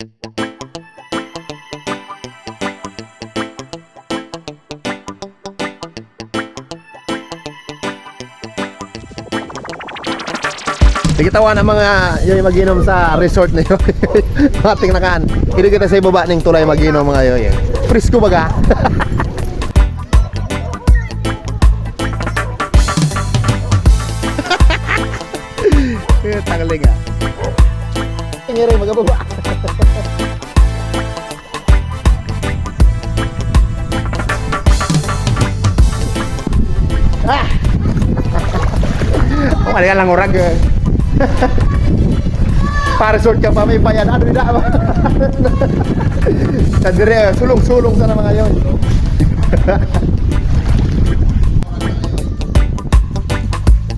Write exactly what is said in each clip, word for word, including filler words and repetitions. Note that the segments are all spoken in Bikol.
Sige, tawa na mga yoy mag-inom sa resort na yun. Ating nakan. Hindi kita sa ibaba ng tulay mag-inom, mga yoy. Presko baga. Eh, tangling, ah. Ngiri, magababa. Ah! Oh, kaya lang urag, eh. Pa-resort ka pa, may bayad. Ano, di na ba? Sa dire, sulong-sulong sana mga yoy.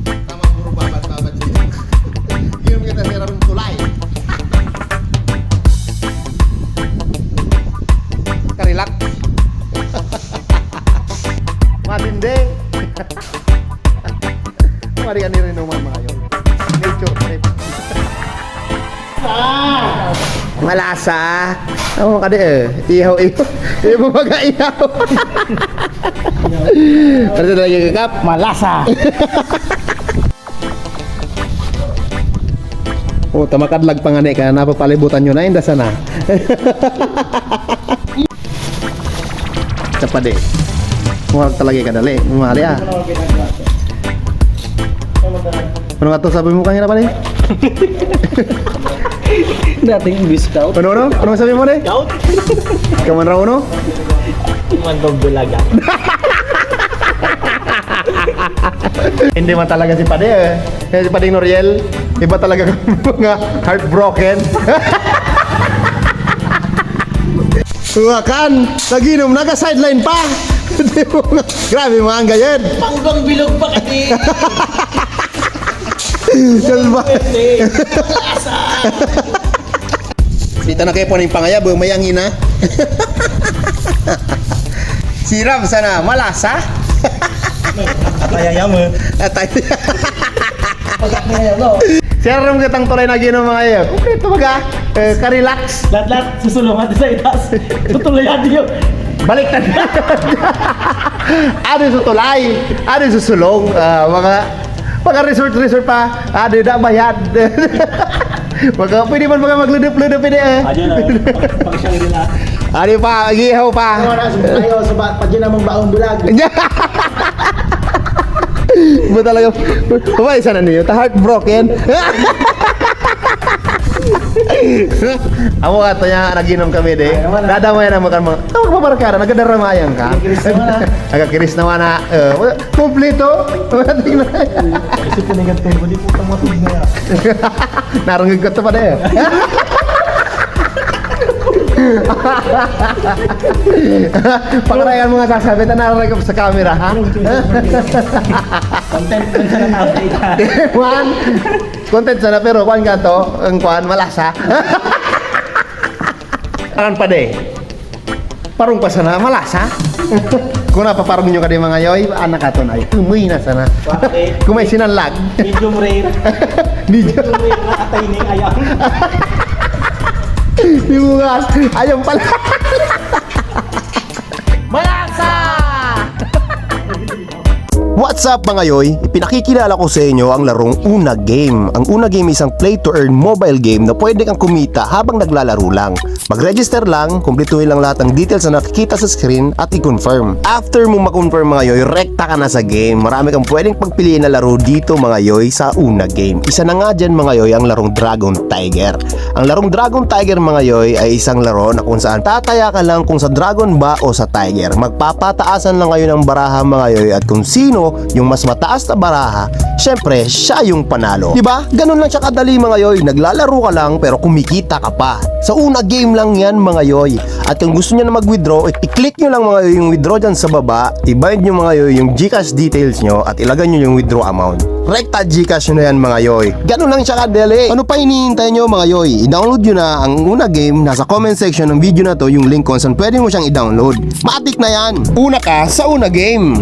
Tamang puro babat-babat sila. Yun kita sa harong tulay. Ka-relax. Matindi. Pwede ka nirinuman mga yun. Nature trip. Malasa. Oo, kadi eh. Ihaw, ihaw. Ihaw, baga ihaw. Ano talaga, Kap? Malasa. Oh, tamakadlag pa nga ni ka, napapalibutan nyo na, inda sana. Sa padi. Murag talaga kadali. Mali, ah. Ano nga to sabi mo kanina, padi? Dating Boy Scout. Ano, ano? Ano sabi mo, ne? Scout? Kaman raw, no? Mandog bulaga. Hindi man talaga si padi, eh. Kaya si Pading Noriel, iba talaga kami mga heartbroken. Wakan, naginom, naka-sideline pa. Di mo nga, grabe mga anggayed. Panggang bilog pa kasi. Salba. Malasa. Kita na kayo po ng pangayab, oh, may angin na. Siram sana, malasa. Atay ayam, eh. Atay. Pagkat na yan, no? Siram kitang tulay na ginom mga iyo. Kompleto baga. Eh, ka-relax. Lahat-lahat, susulungan sa itas. Tutulayan niyo. Balik na. Ano sa tulay? Ano sa sulong? Ah, mga, mga resort-resort pa. Ano na bayad? Mga, pwede man mga magludop-ludop ini eh. Ano na, pag, pag siya nila. Ano pa? Mag-ihaw pa. Ano na, subscribe, sa ba, pag yun namang baong bulag. Ba talaga? Ba, isa na niyo? Ta heartbroken? Amo nga to niya, nag-inom kami, de. Ay, naman, ah. Dadamayan naman ka mga, tawag mo, barkada, nagkadaramayan ka. Nagkikiris naman, ah. Nagkakiris naman, ah. Eh, wala, kompleto. Wala, tingnan. Isip ko na yung ganito, hindi po tama, tubig na yan. Narungig ko to pa, de. Pakarayan mo nga sasabi, ta nararag sa camera, ha? Content, content na tao, eh. Juan, content sana, pero kuwan ka to, ang kuwan, malasa. Ang pade, parong pa sana, malasa. Kung napaparong nyo ka di mga yoy, anak ato na, umoy na sana. Bakit? Kung may sinanlag. Medium rare. Medium. Medium rare na atay ni ayam. Di mo nga, ayam pala. Malasa! What's up, mga yoy? Ipinakikilala ko sa inyo ang larong Una Game. Ang Una Game isang play to earn mobile game na pwede kang kumita habang naglalaro lang. Mag-register lang, kumpletuhin lang lahat ng details na nakikita sa screen at i-confirm. After mo ma-confirm, mga yoy, rekta ka na sa game. Marami kang pwedeng pagpiliin na laro dito, mga yoy, sa Una Game. Isa na nga dyan, mga yoy, ang larong Dragon Tiger. Ang larong Dragon Tiger, mga yoy, ay isang laro na kung saan tataya ka lang kung sa dragon ba o sa tiger. Magpapataasan lang kayo ng baraha, mga yoy, at kung sino yung mas mataas na baraha, syempre, siya yung panalo. Di ba? Ganun lang siya kadali, mga yoy. Naglalaro ka lang, pero kumikita ka pa. Sa Una Game lang yan, mga yoy. At kung gusto nyo na mag-withdraw, i-click nyo lang, mga yoy, yung withdraw dyan sa baba. I-bind nyo, mga yoy, yung GCash details nyo at ilagay nyo yung withdraw amount. Rekta GCash nyo na yan, mga yoy. Ganun lang siya kadali. Ano pa hinihintay nyo, mga yoy? I-download nyo na ang Una Game. Nasa comment section ng video na to yung link kung saan pwede mo siyang i-download. Matik na yan! Una ka sa Una Game!